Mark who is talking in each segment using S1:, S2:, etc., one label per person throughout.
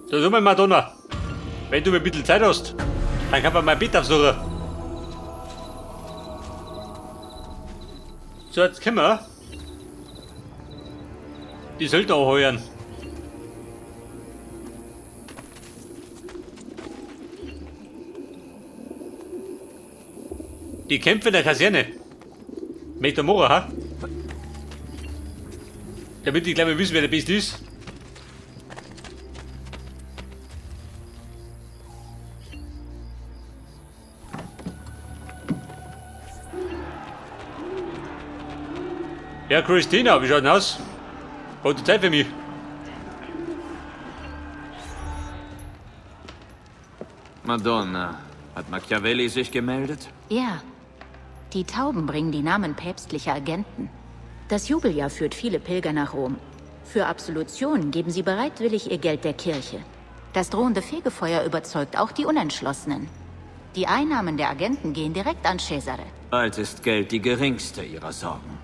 S1: So, so mal Madonna. Wenn du mir ein bisschen Zeit hast, dann kann man mein Bett aufsuchen. So, jetzt können wir die Söldner anheuern. Die Kämpfe in der Kaserne. Mit der Mora, ha? Damit die gleich mal wissen, wer der Beste ist. Ja, Christina, wie schaut denn aus? Hat die Zeit für mich?
S2: Madonna, hat Machiavelli sich gemeldet?
S3: Ja. Die Tauben bringen die Namen päpstlicher Agenten. Das Jubeljahr führt viele Pilger nach Rom. Für Absolution geben sie bereitwillig ihr Geld der Kirche. Das drohende Fegefeuer überzeugt auch die Unentschlossenen. Die Einnahmen der Agenten gehen direkt an Cesare.
S2: Bald ist Geld die geringste ihrer Sorgen.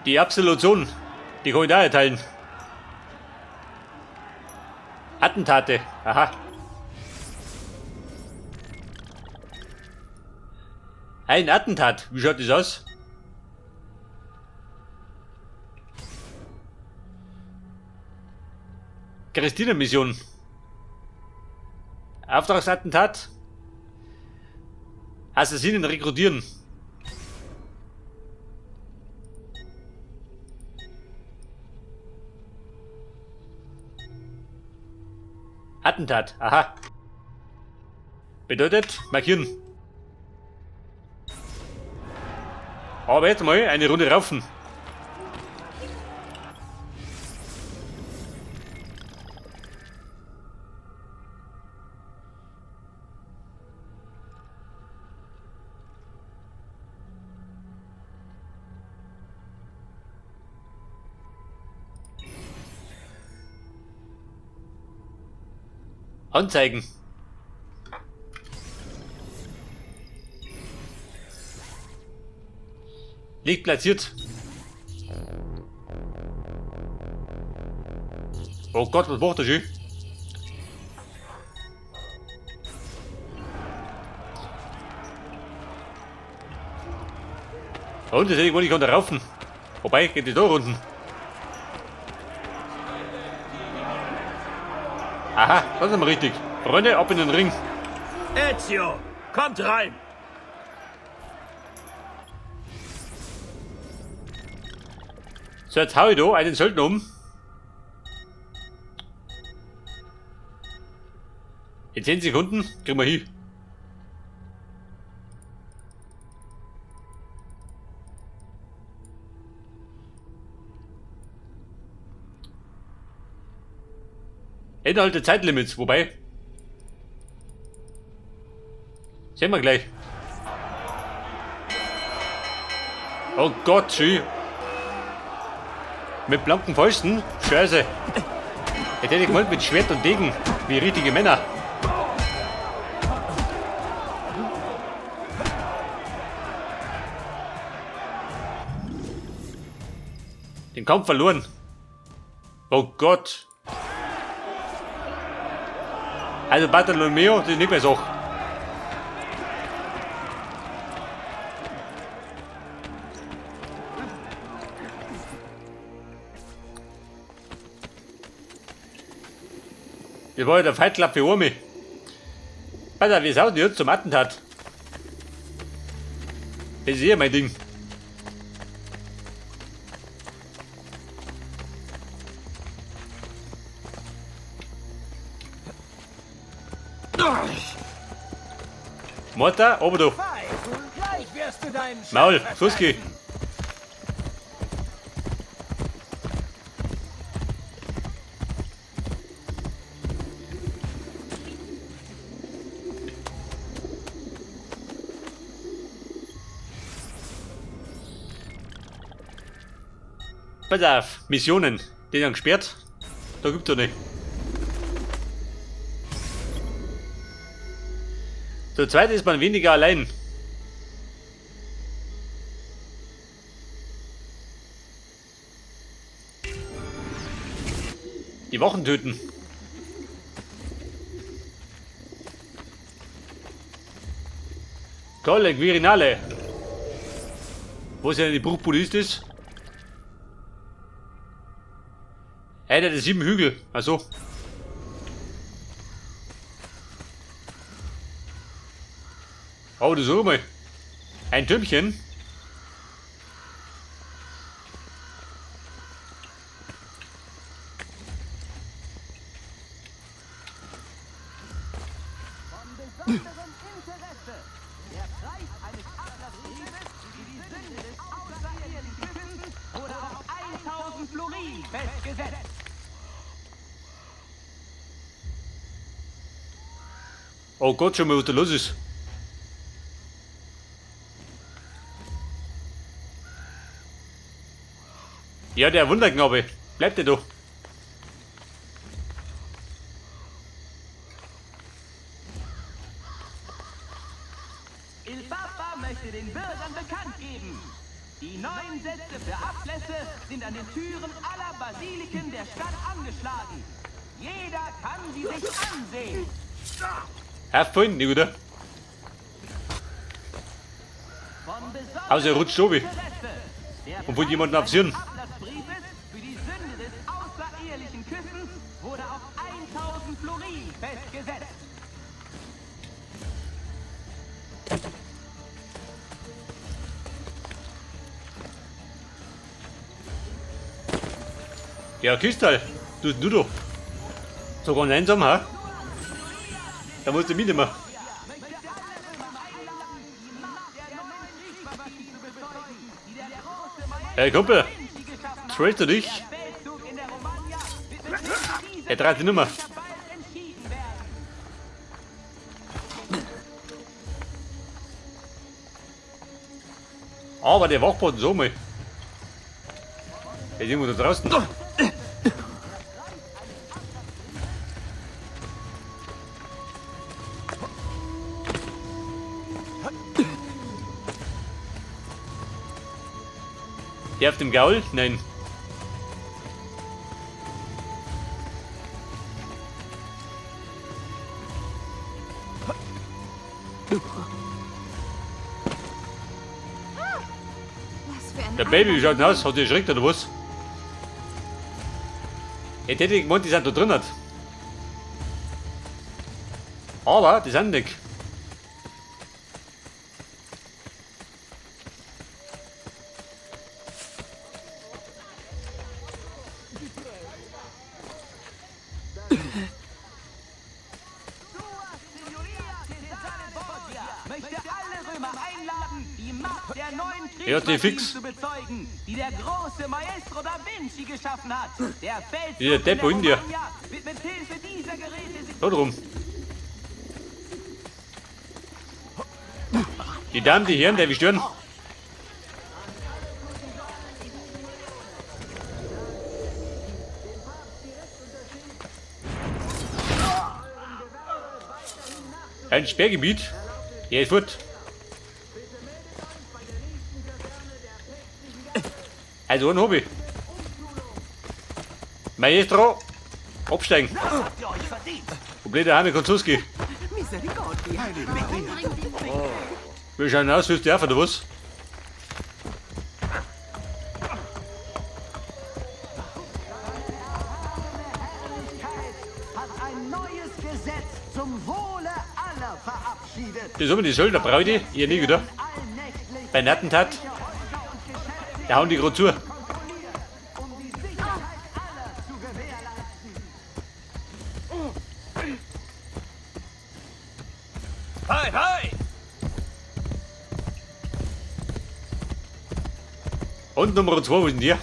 S1: Die Absolution, die kann ich da erteilen. Attentate, aha. Ein Attentat, wie schaut das aus? Christina-Mission. Auftragsattentat. Assassinen rekrutieren. Attentat, aha. Bedeutet markieren. Aber jetzt mal eine Runde raufen. Anzeigen. Liegt platziert. Oh Gott, was macht der schon? Und das hätte ich wohl nicht raufen. Wobei, geht die da unten. Aha, das ist mal richtig. Freunde, ab in den Ring.
S4: Ezio, kommt rein!
S1: So, jetzt hau ich da einen Söldner um. In 10 Sekunden kriegen wir hin. Inhalte Zeitlimits, wobei. Sehen wir gleich. Oh Gott, schön. Mit blanken Fäusten? Scheiße. Jetzt hätte ich gewollt mit Schwert und Degen, wie richtige Männer. Den Kampf verloren. Oh Gott. Also Bartolomeo, das ist nicht mehr so. Das war ja der Fight Club für Arme. Alter, wir saugen jetzt zum Attentat. Das ist eher mein Ding. Mutter, oben du. Maul, Suski. Pass auf, Missionen, die haben gesperrt. Da gibt's doch nicht. Zu zweit ist man weniger allein. Die Wachen töten. Colle Quirinale. Wo ist denn die Bruchbude ist das? Einer der 7 Hügel. Achso. Oh, das ist auch mal. Ein Türmchen.
S5: Wurde auf 1000 Florin festgesetzt.
S1: Oh Gott, schau mal, was da los ist. Ja, der Wunderknabe. Bleibt der doch.
S5: Il Papa möchte den Bürgern bekannt geben. Die neuen Sätze für Ablässe sind an den Türen aller Basiliken der Stadt angeschlagen. Jeder kann sie sich ansehen.
S1: Herr Freund, nicht, oder? Also er rutscht oben. Und wollte jemanden aufsehen.
S5: Ablassbriefes für die Sünde des außerehelichen Küssens wurde auf 1000 Florin festgesetzt.
S1: Ja, Kistal, du doch. So ganz einsam, ha? Da musst du mitnehmen. Hey Kumpel, trailst du dich? Er dreht die Nummer. Aber der Wachboden so mal. Der ist irgendwo da draußen. Der auf dem Gaul? Nein. Der Baby, wie schaut denn aus? Hat die erschreckt oder was? Ich hätte gemeint, die sind da drin. Hat. Aber die sind nicht.
S5: Möchte alle Römer einladen, die Macht der neuen
S1: Ja, die fix.
S5: Kriegsmaschinen zu bezeugen, die der große Maestro da Vinci geschaffen hat. Der Feldzug
S1: Wie der Depp
S5: in
S1: in
S5: der
S1: dir.
S5: Romagna wird mit Hilfe dieser Geräte sich
S1: Da drum. Die Damen, die Herren, der wir stören. Ein Sperrgebiet. Ja, ist fort. Also ein Hobby. Maestro, absteigen. Wo blöder Hame Konzuski. Wir schauen aus, wie der oder was?
S5: Hat ein neues Gesetz zum Wohle aller verabschiedet.
S1: Das ist immer die Söldner, brauche ich die? Ihr nicht, oder? Bei Attentat. Da hauen die gerade zu.
S5: Um die Sicherheit aller zu gewährleisten.
S4: Hi, hi!
S1: Und Nummer 2, wo ist denn der?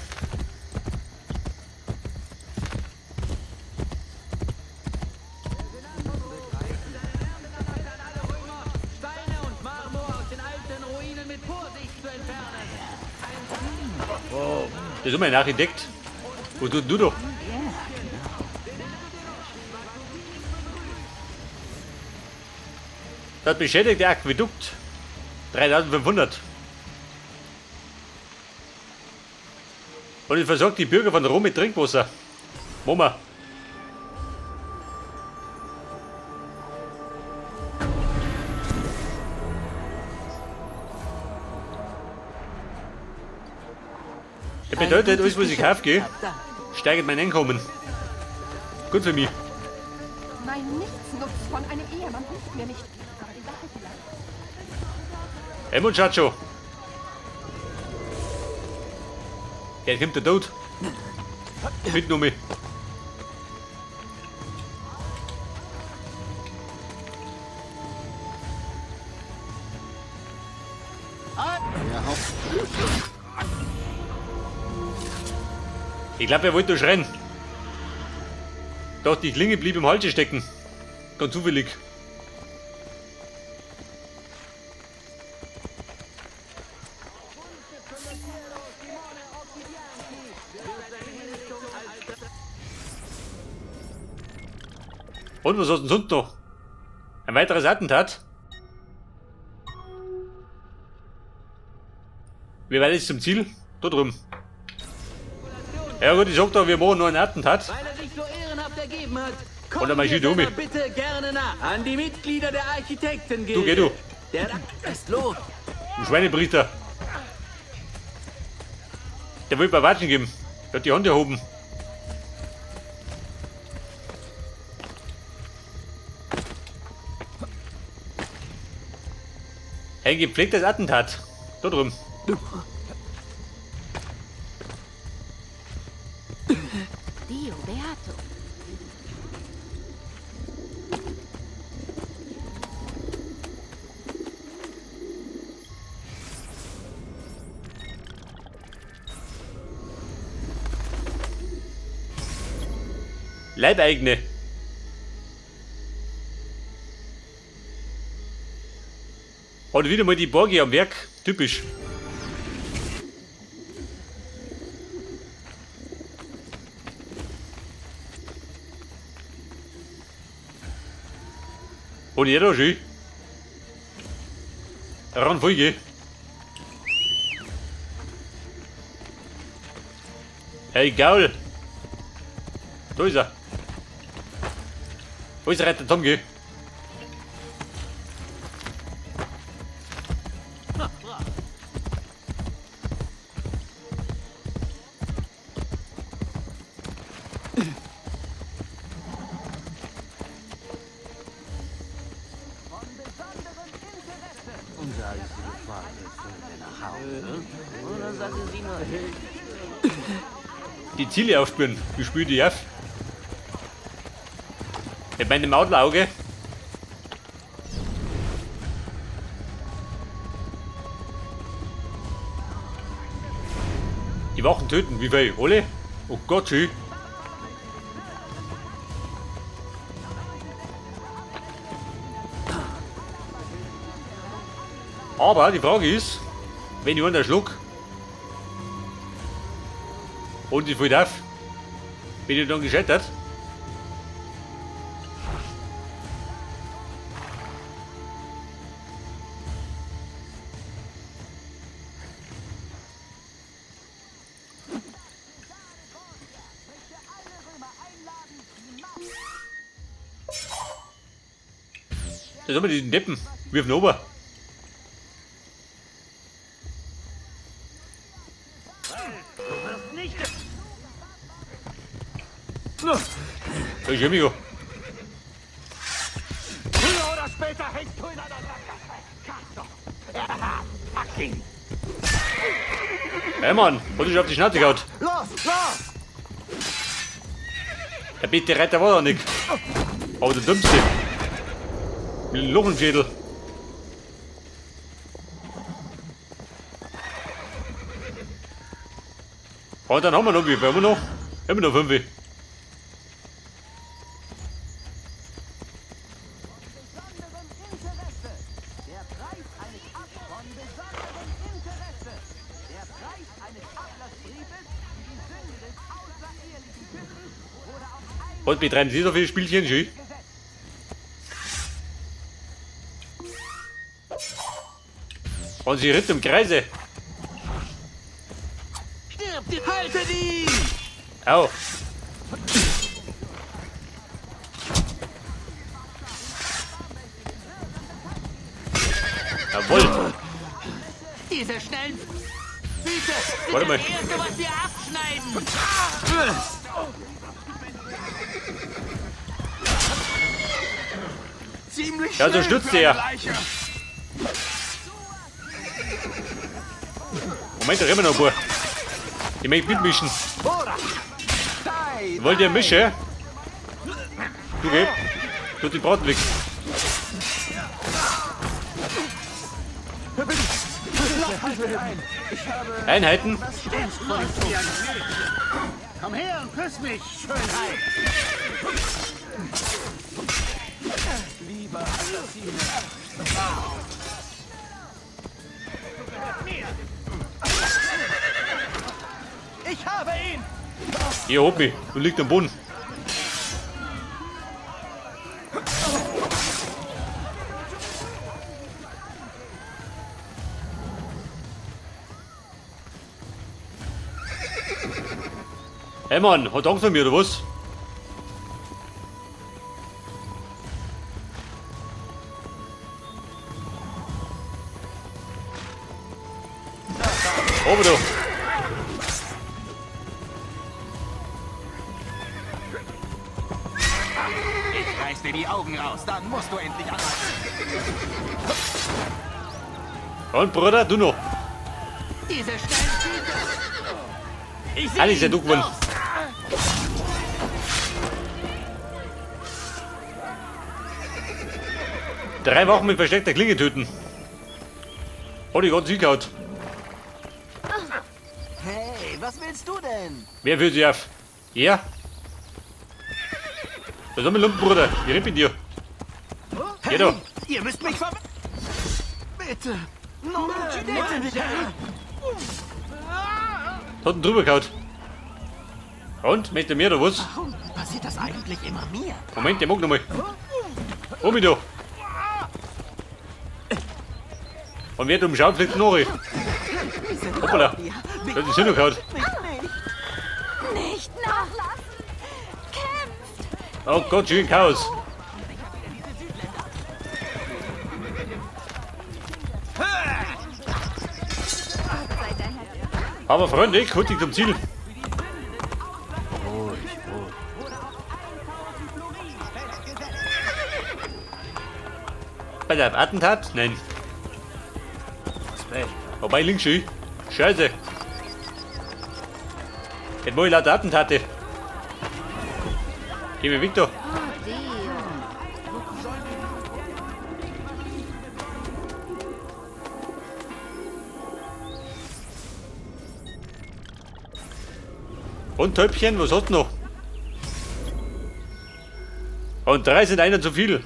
S5: Steine und Marmor aus den alten Ruinen mit Vorsicht zu entfernen.
S1: Das ist immer ein Architekt. Wo tut du doch? Das beschädigte Aquädukt. 3500. Und es versorgt die Bürger von Rom mit Trinkwasser. Mama. Das bedeutet, alles, was ich kaufe, gehe, steigert mein Einkommen. Gut für mich.
S6: Mein Nichtsnutz von einem Ehemann hilft mir nicht. Aber die Sache vielleicht.
S1: Hey, Muchacho. Jetzt kommt der Tod. Mitnahme. Ich glaube, er wollte schreien. Doch die Klinge blieb im Halse stecken. Ganz zufällig. Und was hast du denn sonst noch? Ein weiteres Attentat? Wie weit ist es zum Ziel? Da drüben. Ja gut, ich sag doch, wir machen noch ein Attentat.
S5: Weil er sich so ehrenhaft ergeben hat,
S1: Oder
S5: kommen
S1: mal
S5: wir
S1: schön um
S5: seiner Bitte gerne nach. An die Mitglieder der Architektengilde.
S1: Du, geh du.
S5: Der ist los.
S1: Ein Schweinepriester. Der will bei Watschen geben. Der hat die Hand erhoben. Ein gepflegtes Attentat. Da drüben.
S3: Dio Beato.
S1: Leibeigene. Hat wieder mal die Borgi am Werk. Typisch. Und jeder schön. Ran voll. Hey Gaul. Da ist er. Wo ist der Retter Tom, geh? Die Ziele aufspüren. Wie spüre ich die auf? Mit meinem Adlerauge. Die Wachen töten. Wie viel? Alle? Oh Gott, schön. Aber die Frage ist, wenn ich einen erschluck und ich voll darf, bin ich dann gescheitert? Da haben wir diesen Deppen. Wirf ihn runter. Da ist Amigo.
S4: Früher oder später hängst du in einer Sackgasse. Fucking.
S1: Hey Mann, hat dich auf die Schnauze gehauen.
S4: Los, los!
S1: Der bitte Reiter war da nicht. Aber der Dümmste. Mit dem Loch im Schädel. Und dann haben wir noch, wie viel haben wir noch? Immer noch 5. Und betreiben Sie so viele Spielchen, schön? Und sie ritt im Kreise.
S5: Stirb! Haltet ihn!
S1: Au. Jawohl.
S5: Diese schnellen Füße Füße sind
S1: Warte mal.
S5: das Erste, was wir abschneiden.
S4: Ziemlich
S1: Ja, so
S4: schnell
S1: stützt
S4: für eine
S1: er.
S4: Leiche.
S1: Moment, da rennen wir noch ein paar. Ich möchte mitmischen. Wollt ihr mischen? Du geh. Tut den Braten weg. Einheiten.
S4: Komm her und küss mich, Schönheit. Lieber Assassine. Ich habe ihn!
S1: Hier, hob mich. Du liegst am Boden. Hey Mann, hat Angst vor mir oder was? Aber da.
S5: Ich reiß dir die Augen raus, dann musst du endlich anhalten.
S1: Und Bruder, du noch.
S5: Diese schnellen Füße. Ich seh
S1: Alle ist ja
S5: ihn.
S1: du gewonnen.
S5: Los.
S1: Drei Wochen mit versteckter Klinge töten. Hat die ganz hingehauen.
S5: Hey, was willst du denn?
S1: Wer führt sich auf? Er? Was ist mit Lumpen, Bruder? Ich red mit dir. Geh doch.
S4: Ihr müsst mich ver... Bitte. Non uccidetemi.
S1: Hat ihn drüber gehauen. Und? Möchte mehr oder was?
S5: Warum passiert das eigentlich immer mir?
S1: Moment, der mag noch mal. Hol mich doch. Und wer dumm schaut, fliegt noch. Hoppala. Das ist hingehauen.
S3: Nicht nachlassen! Kämpft!
S1: Oh Gott, schön Chaos. Aber Freunde, ich hol dich zum Ziel. Bei der Attentat? Nein. Wobei links schön. Scheiße. Jetzt mach ich lauter Attentate. Geh mir weg da. Und Täubchen, was hast du noch? Und drei sind einer zu viel.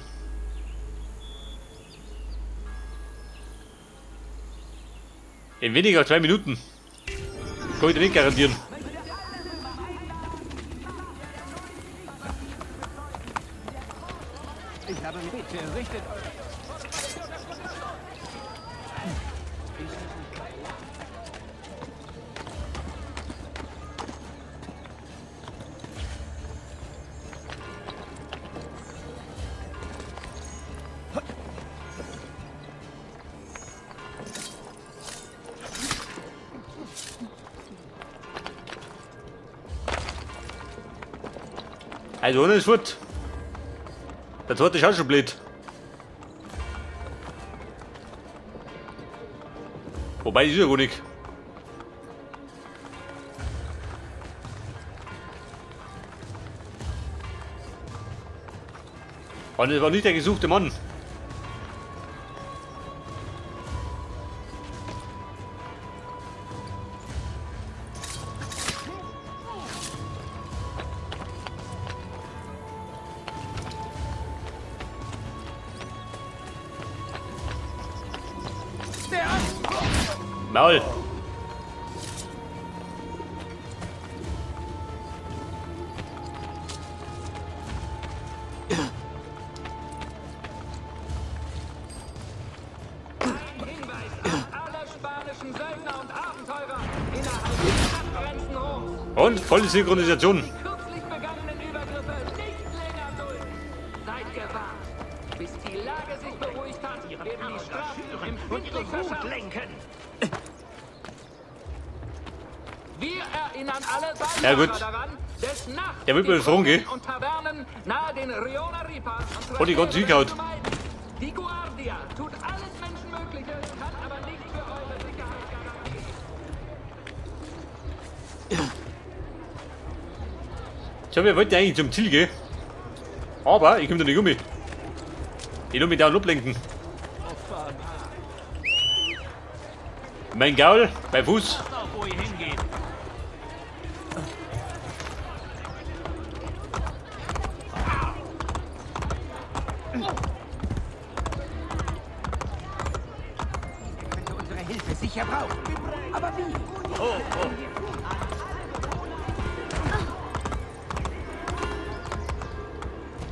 S1: In weniger als 2 Minuten. Kann ich dir nicht garantieren.
S5: Ich habe bitte richtet
S1: Also einer ist fort. Der zweite ist auch schon blöd. Wobei, ist ja gar nicht. Und es war nicht der gesuchte Mann. Maul.
S5: Hinweis an alle spanischen Söldner und Abenteurer innerhalb der Stadtgrenzen Roms.
S1: Und volle Synchronisation.
S5: Die kürzlich begangenen Übergriffe nicht länger dulden. Seid gewarnt. Bis die Lage sich beruhigt hat, werden die Strafen empfindlich verschärft.
S4: lenken.
S5: Wir erinnern alle Beifahrer
S1: Ja, gut.
S5: daran, des Nachts
S1: Der wird mir
S5: die
S1: fragen, gell?
S5: Brücken und Tavernen nahe den Riona Ripa und
S1: Oh, die ganze
S5: Trastevere
S1: hingehauen.
S5: zu meiden. Die Guardia tut alles Menschenmögliche, kann aber nicht für eure Sicherheit garantieren.
S1: So, wir wollten eigentlich zum Ziel gehen. Aber ich komme da nicht um. Ich lass mich da ablenken. Mein Gaul, bei Fuß.
S5: Wo ihr hingeht.
S4: Könnte unsere Hilfe sicher brauchen. Aber wie?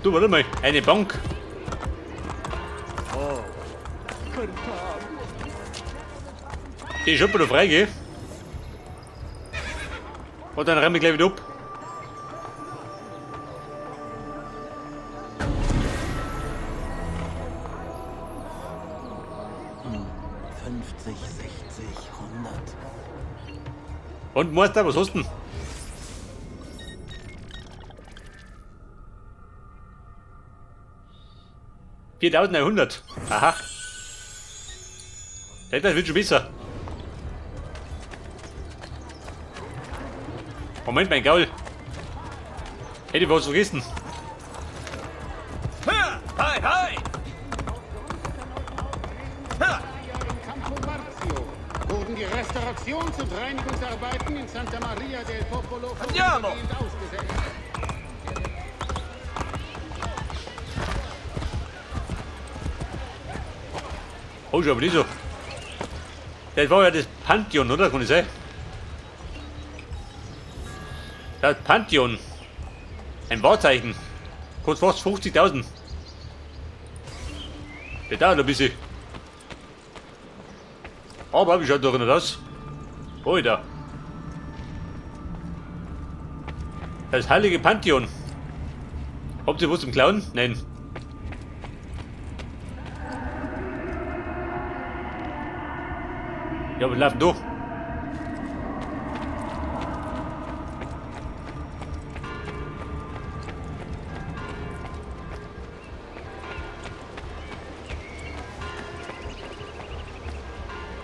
S1: Du, warte mal, eine Bank. Die ist schon noch frei, gell? Und dann rennen wir gleich wieder ab.
S7: 50, 60, 100.
S1: Und Meister, was hast du denn? 4100. Aha. Das wird schon besser. Moment, mein Gaul. Hätte ich was vergessen.
S2: Hi, hi!
S8: Campo Marzio wurden die Restaurations- und Reinigungsarbeiten in Santa Maria del Popolo
S2: Andiamo!
S8: vorübergehend ausgesetzt.
S1: Oh, schon aber nicht so. Das war ja das Pantheon, oder? Kann ich sein? Das Pantheon. Ein Wahrzeichen. Kostet fast 50.000. Der dauert ein bisschen. Aber wie schaut doch nicht aus? Alter. Das heilige Pantheon. Habt ihr was zum Klauen? Nein. Ja, wir laufen durch.